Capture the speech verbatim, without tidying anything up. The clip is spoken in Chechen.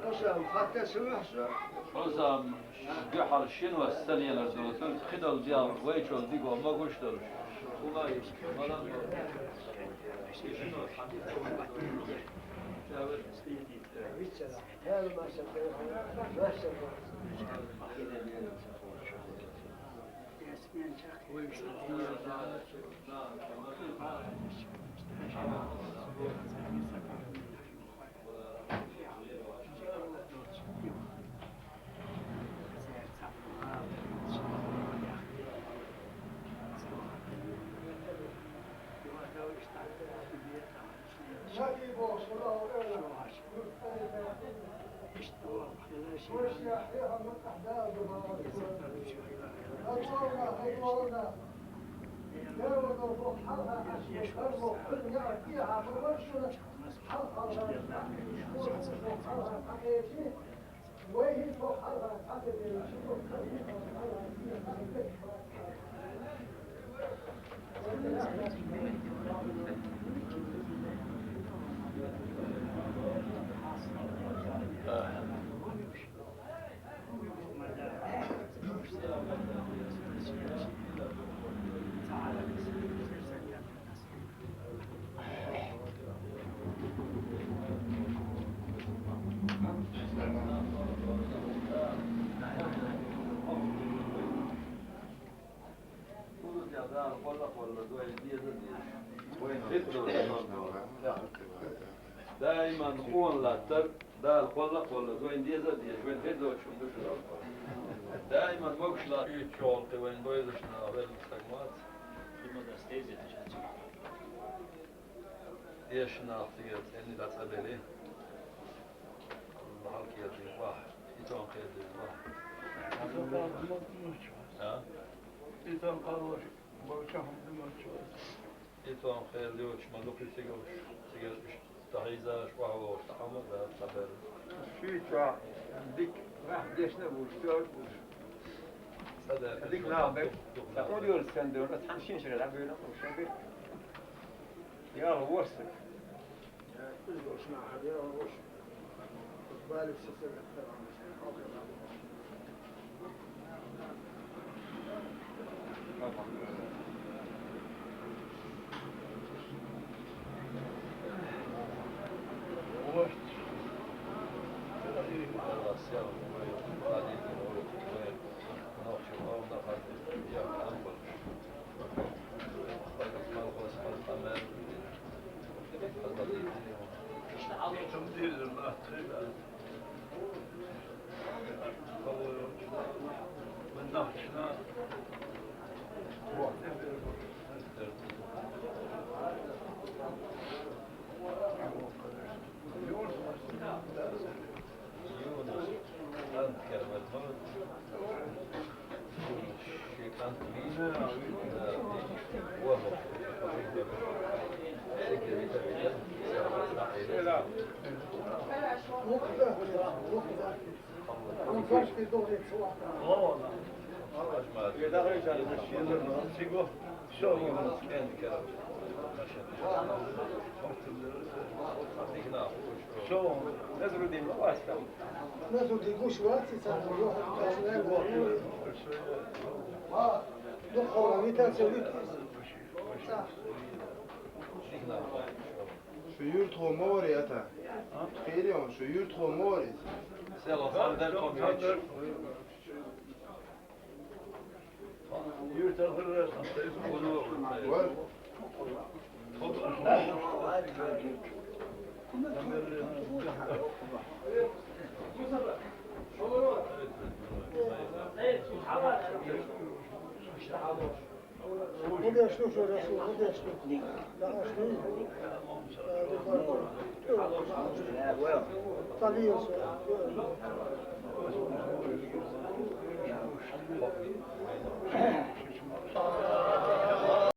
Хьусам, хатта су вахса. Хьусам, дуьхьал шин вас санелар доцур, кхидал дел вайчул диго могуш долуш. Хулай, малан. Дайман къонлаттар, Дала къонлакъвалла вайн деза а деза, вайн хир доцуш хӀума ду шу. Дайман могуш латта. Уьйцу чолхе вайн бойзашна велла стаг вац. Эшнах цигара цӀенна дӀа цӀа бели. Аллахьал кхетий ваха, и тон кхетий ваха. А? И тон кхалош, болча хӀума ду молча. И тон хел йоцуш ма дукха цигалш, цигара уьш тахьийзаш, ваха вогӀуш, тахьама а дац, цхьаберра. Шуьйца дика, ваьхьа дешна а вуш, тоьар а вуш. Дика нах бер. Сан удуьрса сан дерна, цхьана шин шера дӀабевлла, уьш сан бер. Яла ворса. Шо, Назрудин, ма вац там. Назрудин гуш вац, и царна гуш вац. А, дукха хьо витар ца вит. Ца. Юртхо море ата. Хирион, шу юртхо море. Села сандер комич. Юртхо море. Подожди, что, что, что, подожди. Да, что? Э, это, э, Талиос, э,